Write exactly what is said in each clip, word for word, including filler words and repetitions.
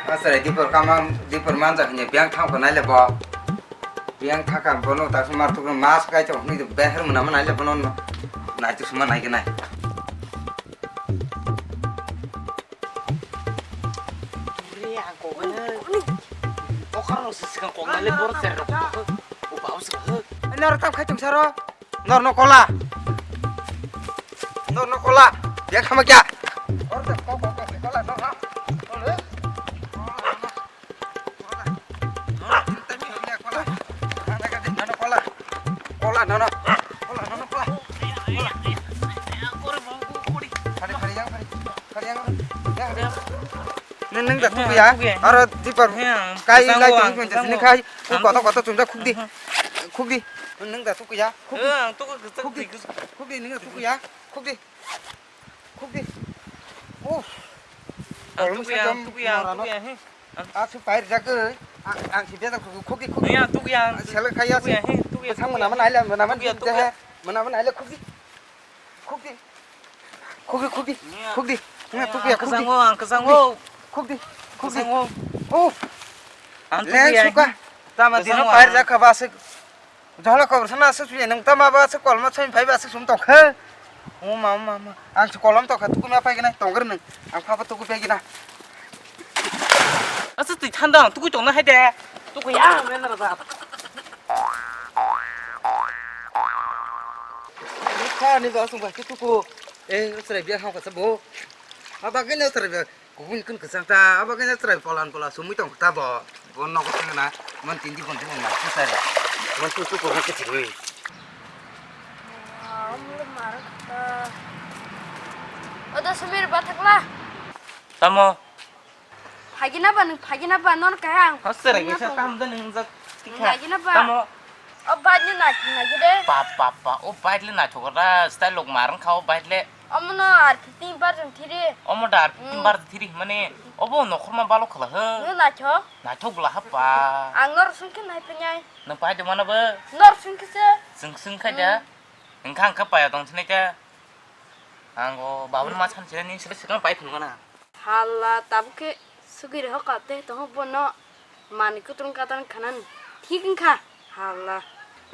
Asai dipor kamang, dipor manja hanya biang thang ko naile bo. Biang thaka bono ta sumar tu mas kai to ni beher muna mana naile bono nai tu suma nai ke nai. Re ang ko ne. Bokar no siskang ko naile bor ser ko. O bau sa. Nor tam khai tung saro. Nor no kola. Nor no kola. Dia khama kya? Or ta ko ko ko kola no ha. Kola no no. Kola no no kola. Khari khari yang khari. Khari yang. Neng neng da tuku ya. Aro dipar kai lai tong tong sini khai. Koto koto chumja khukdi. Khukdi. Neng da tuku ya. Khukdi. Khukdi neng da tuku ya. Khukdi. Khukdi. Oh. Ang tuku ya, tuku ya, tuku ya he. Asu pair jak. Ang si beda khukdi khukdi. Ya tuku ya. Sele khai ya. Tuku ya he, tuku ya. Sang mana mana aile mana mana. Tuku ya, tuku ya. Mana mana aile khukdi. Khukdi. Khukdi khukdi. Khukdi. Nang tuku ya khukdi. Ang kesango, ang kesango. Khukdi. Khukdi. Kesango. Oh. Ang tuku ya. Suka. Tama dino pair jak kha ba se. Jahla kobor sana aswk suya nung tama ba aswk kolma soi phai ba aswk sum tongkha. O ma ma ma. Ang se kolom tongkha tukuna pai gina tongger nung. Ang pha pha tuku pai gina. Aswk twi thanda ang tuku tongna hai de. Tuku ya men ra ba. Kha ni ba sung ba tuku. Eh, sere bia ha ka sabo. Aba gina sere bia. Kubun kun kwchang ta, abo khe chwrai polan pola sumui tong ta bo. Bo nogo thang na, man tindi bon thang na, kisai. Man tu tu ko ke chirui. Odo sumir bathakla. Tamo. Phagina ba nung phagina ba non kaya ang. Hosere ke sa tam da nung jak tikha. Phagina ba. Tamo. O bike ni naithok naikhe de. Pa, pa, pa, o bike le naithok ra, style lok marang kha o bike le. Omo no R fifteen version three. Omo da R fifteen version three himani, obo nokhorma balo khala he. Nung naithok? Naithok bwla ha pa. Ang nor sungkhe naiphanyai. Nung pai de mano bo? Nor sungkhe se. Sung sung kha ja. Engkha engkha paya tong sinai ta. Ang o babun ma san sinai ni sile sikang pai phunukana. Hala, tabuk khe sugui rw hoka tei tongo bono manwi kwtwrwng katarwng khanani thik wngkha. Hala.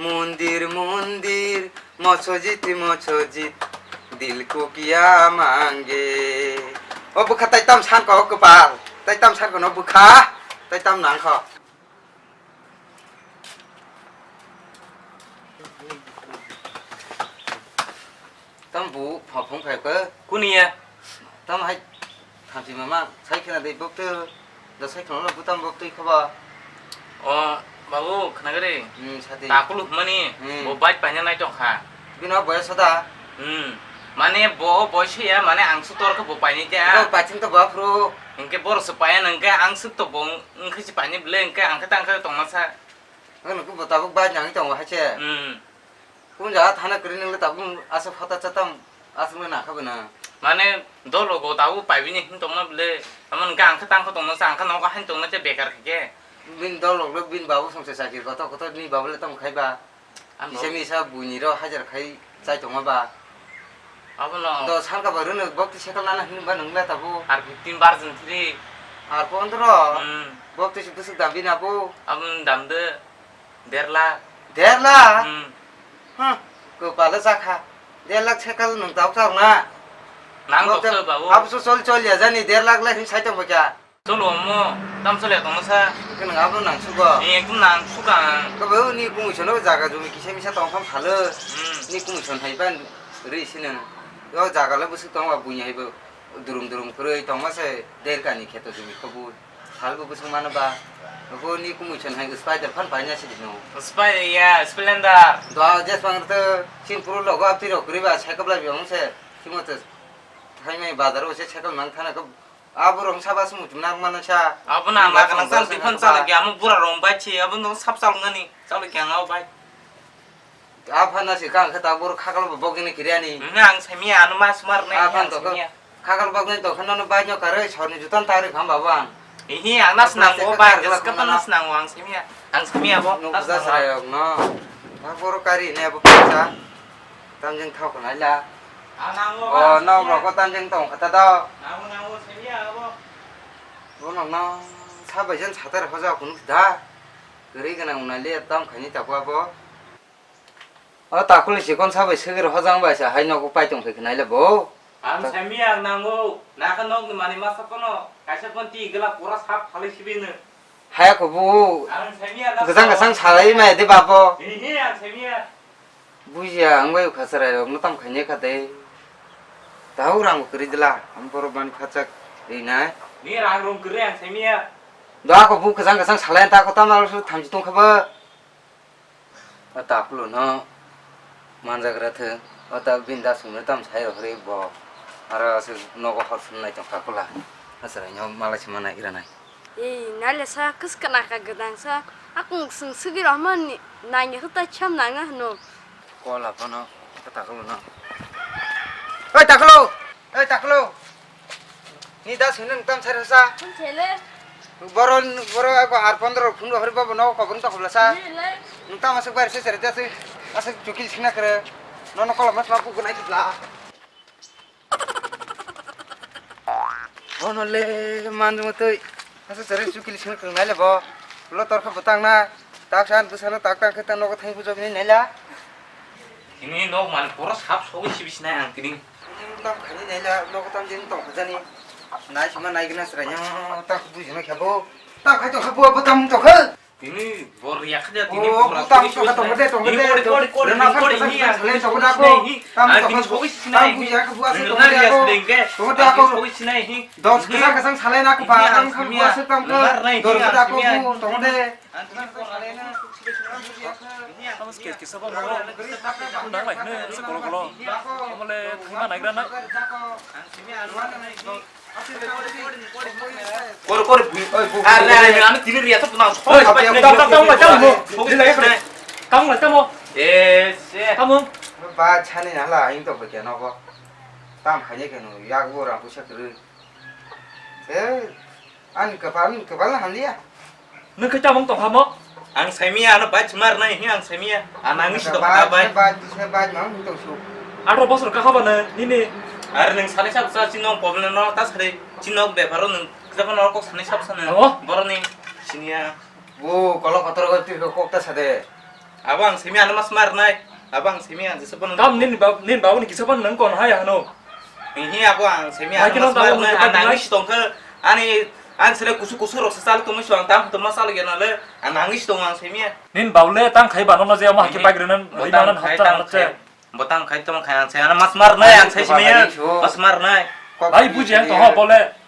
Mondir, mondir, mosojit, mosojit, dil ko kiya mange. O bwkha tai tam san ko kwpal, tai tam san ko no bwkha, tai tam nang kho. Tam bu pha phung khai ko. Kuni ya? Tam hai thamchi mama sai khena dei bok tu. Da sai khena bu tam bok tu khoba. O babu khna gari. Hmm, sati. Takulu mani. Hmm. Bo bike panya nai tong kha. Bino boya sada. Hmm. Mane bo boy se ya, mane ang su tor khe bo paini te a. Bo paching to ba phru. Hingke bor se paya nang ke ang su to bo wngkhe se paini ble hingke ang khe tang khe tong masa. Ang nang bo tabuk bai nang tong hai se. Hmm. Kun ja thana kri nang le tabuk asa phata chatam asung le na kha bana. Mane dolo go tabuk pai bini hin tong ma ble. Amon hingke ang khe tang khe tong masa ang khe nogo hain tong na te bekar khe ke. Bin dolo le bin babu song se sakir koto koto ni babu le tong khai ba. Kisa misa buini rok hajar khai chai tongma ba. Abono. Do salka ba rwno bok twi cycle nana hinwi ba nung le tabuk. R fifteen version three. R pondro. Hmm. Bok twi bwswk dam bini abo. Aboni dam de der lakh. Der lakh? Hmm. Huh. Kwpalo jakha. Der lakh cycle nung tabuk tabuk na. Nang bok twi dokhe babu. Abo so chol chol ya jani der lakh lai hinwi sai tong ba kya. Cholo omo, tam chole tongma sa. Khe nang abo nang sugo. Ni ekdom nang suka. Kabo ni commission o jaga jumi kisa misa tong kham phalo. Hmm. Ni commission hai ban ri sino. Yo jaga le busuk tong ba buini hai bo. Durum durum kwrwi tongma se der kani kheto jumi kho bu. Phal bo busuk mano ba. Bo ni commission hai spider phan paina si dino. Spy ya, Splendor. Do jes pang to chin puru logo apti rok kwrwi ba cycle lai bi ong se. Simo to. Hai mai bazar o se cycle mang thana ko. Abo rong saba se muchung nang mano sa. Abo na ma kana sal diphon sal kya amo bura rong bai chi abo no sap sal ngani sal kya ngau bai. Apha na si kang khe ta bor khakal bo bok ni kiriani. Nang sami ano mas mar ne. Apha to khakal bok ni to khano no bai no kare sor ni jutan ta ri kham baba. Ihi ang nas nang o bai gas ka nas nang ang sami ang sami abo. No nas nang. Rayok no. Ta bor kari ne abo pisa. Tamjeng thok nai la. Ang nango ba. O, nok rok ko tamjeng tong kha ta do. Nango, nango, semiya abo. Bono no sabai jan satar hoja kunu da. Gari gana unali tam khani tapu abo. O takuli sikon sabai segir hojang bai sa hai nogo paitung khai khnai le bo. Ang samiya nango, naka nok ni mani masa kono, kaisa pon ti gela pura sap phalai sibino. Haya ko bu. Ang samiya na. Gajang gajang salai mai de babo. Hi hi ang samiya. Bujiya ang bai khasarai rok no tam khaine kha de. Tau rang kwrwi dela, ang borok bani khachak rinai. Ni rang rung kwrwi ang samiya. Do ako bu gajang gajang salai ta ko tam aro su thamji tong kha ba. O takulu no manjagra thwng, o ta bini da sumre tam sai rok ri bo. Aro aswk nogo hor phunai tong takula. Aswk no malai se manai ira nai. Ei, naile sa kwswk naka gwdang sa. Akung swng swgwi rohorma ni nangya hwta cham nanga hwno. Kola phano takulu no. Oi takulu! Oi takulu! Ni da sini nang tam sari sa. Phun chele. Boro, boro ako ar pondro phun rohori babo no kobong to khobla sa. Ni le. Nang tam aswk bar se sari da se aswk chukil sina kre. Nono kola mas ma pu gunai khibla. Ono le manjung twi. Asa sere chukili sini kwrwngnai le bo. Ulo torkha bwtang na. Tak san bwsano tak tang khe ta nogo thang bujok ni naila. Ini nok man pura sap sogwi sibi sinai ang tini. Tam khani naila nogo tam din tong khajani. Nai sima nai gna sra nya tak bujima khabo. Tak khai to khabo bo tam to kha. Tini bor yakha ja tini. Oh, bor butang asli tokha tokha de, tokha de. Kori, kori, kori, rena kori, kori, kori, kori, salai tokha da ko. Tam tokha ko. Tam buya ko buase tokha de ko. Tokha de ko. Dos kesa kesa salai na ko ba, ang khan buase tam ko. Dor da ko bu, tokha de. Namaste, kisa ba mo. Nang lai ne, sa kolo kolo. Amole thangma naigra na. Kori, kori, bui, oi, bui, are, bui, are, bui. Ano tini riya to na. Oi, tamo, tamo, tamo, tamo. Tamo, tamo. Eh, se. Tamo. Ba chani na la, ing to beke no ko. Tam khanye ke no, yak bo ra pusa kru. Se, an kapal, kapal han liya. Nwng khe chamung tongkha mo? Ang saimia ano bai chumar nai hi ang saimia. Ano ang isi tongkha bai. Bai, bai, bai, mang tong su. Atro bosor kakha ba nini. Are nwng sani sab sa chino problem no ta sari chino beparo nwng kjaba no kok sani sab sa nwng. Abo? Boroni sinia. Bo kolo kotor ko tu kok ta sade. Abo ang saimia ano mas mar nai. Abo ang saimia ang jesa bono. Tam nini bab, nini babu ni kisa bono nwng kon hai ano. Hihi abo ang saimia. Hai kino mas mar nai, ang nangis tongkha. Ani, ang sele kusu kusu rok sa chal tongwi so ang tam tongma chal gena le. Ang nangis tong ang saimia. Nini babu le tang khai bano no je amo hakhe bagre nan bai manan hapta hapta. Bo tang khai tong khai ang sai ano mas mar nai ang sai saimia. Mas mar nai. Bai buji ang tong bole.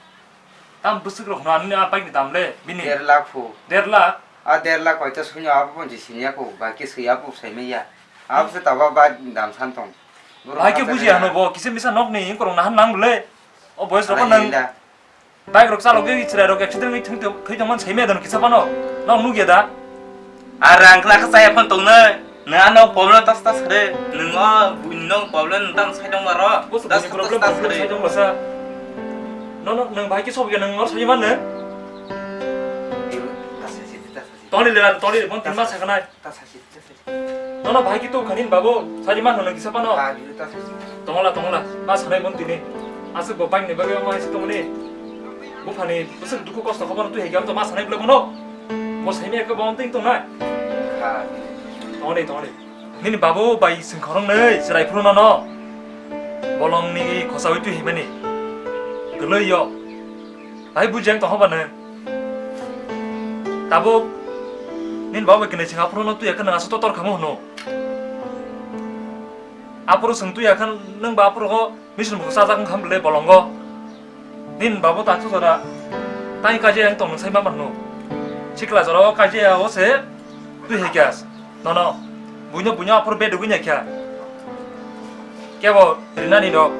Tam bwswk rok no ani a bike ni dam le bini. Der lakh phu. Der lakh? A der lakh hoi to swnyo abo pon je siniya ko, ba ke swiya bo sai maya. Abo se taba ba dam san tong. Ba ke buji ano bo kisa misa nok ni korong nahan nang le. O boys rok nang. Bike rok chalok ge chwrai rok accident wngwi thung thung thwi tongmani sai maya dano kisa phano. Nok nugya da? Ar rang khna kha chaya phano tongnai. Nang ano problem tas tas re. Nang o buino problem nang tam sai tong baro. Bus tas buini tas problem tas tas re. Sai tong basa. No no nang bai ki sob ge nang or sai man ne. Toni le toni le bon tin ma sa kanai. No no bai ki to khanin babo sai man no kisa phano. Tongola tongola ma sanai bon tini. Asuk bo bike ni bagwi ma isi tongni. Buphani bwswk dukhu kosto khobor twi hai khe to ma sanai bwlai bono. Bo saimaya khe bo twi tongnai. Tongni tongni. Nini babu bai swngkhorong nei chwrai phuru nono. Bolong ni khosawi twi himani. Gwlwi yo. Bai bujeng tong hoba nang. Tabuk nini babu bai kwnwi swng aphuru no twi khe nang asa totor khamu hwno. Aphuru swng twi khe nang ba aphuru go. Mission bo sajak wngkha bwle bolongo. Nini babo taksa jora tai kaijak yang tong sai ma mano. Sikla jora o kaijak ya o se twi hai kya. Nono buino buino aphuru bedugwi nya kya. Kebo rinani rok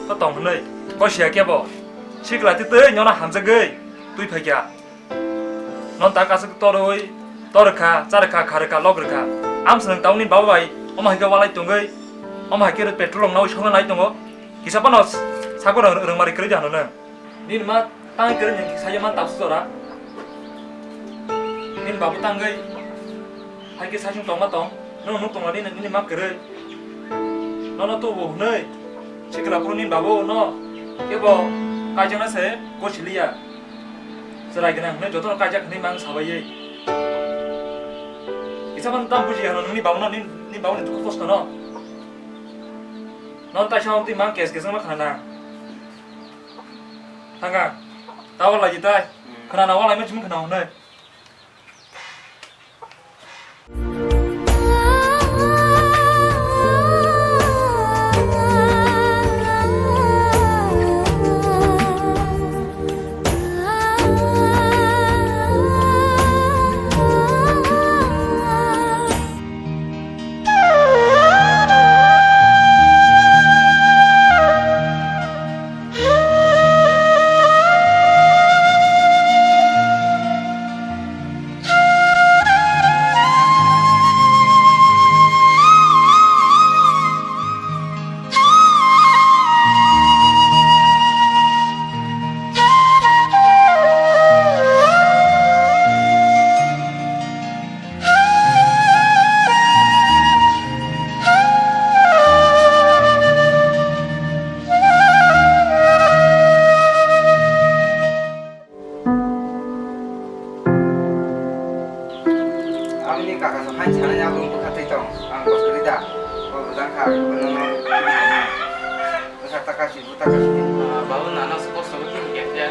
to tong hwnwi kosia kebo sikla twi twi nono hamjagwi twi phai kya. Non ta kasuk torwi, torkha, charkha, kharkha, logrikha. Am swnang tauni baba bai, omo hai khe walai tongwi, omo hai khe petrol rok nawi songna nai tongo. Kisa phano s-, sago rang, rangmari kwrwi de hano nang. Nini ma tang kwrwi nang kisa man tapsu jora. Nini babu tangwi, hai khe saichung tongma tong. Nwng nuk tongmani nini ma kwrwi. Nono tubu hwnwi sikla phuru nini babu no kebo kaijakna se gosi liya. Chwrai gwnang hwnwi jotono kaijak hwnwi mang sabaiywi. Kisa phano tamo buji hano nini babuno, nini, nini babuni dukhu kosto no. Non taisa hwn twi mang kes kes wngma khna nang. Thanga. Tawal lai tai. Hmm. Khna na walai ma chimung khna hwnwi. Aboni kaka sa hai sana ya bung bukha twi tong. Ang kos kri da. Ko bujang kha, ko nono. Bwsa taka si, bu taka si. Ah, babu nana se kosto ko tin kya kya?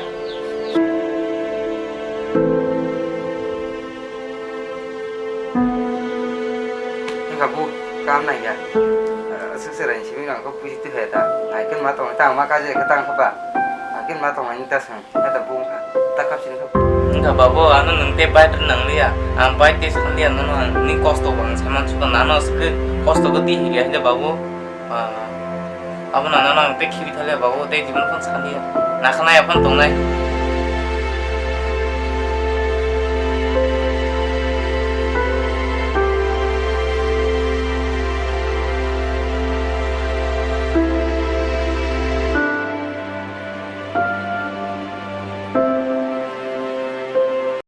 Wngkha bu, kam nai ya. Sukse rai simi nang ko puji tu heta. Ai ken ma tong ta ma ka je ka tang ko ba. Ai ken ma tong ani ta sang. Heta bu wngkha. Ta kap sin ko. Wngkha babu, ano nung te bai nang liya. Ang bai te san liya nono ang ni kosto bang saman suka nano sukhe kosto ko di hiya hile babu. Ah, abo nana nang te khibi thale babu te jibon phon san liya. Nakha nai aphon tong nai.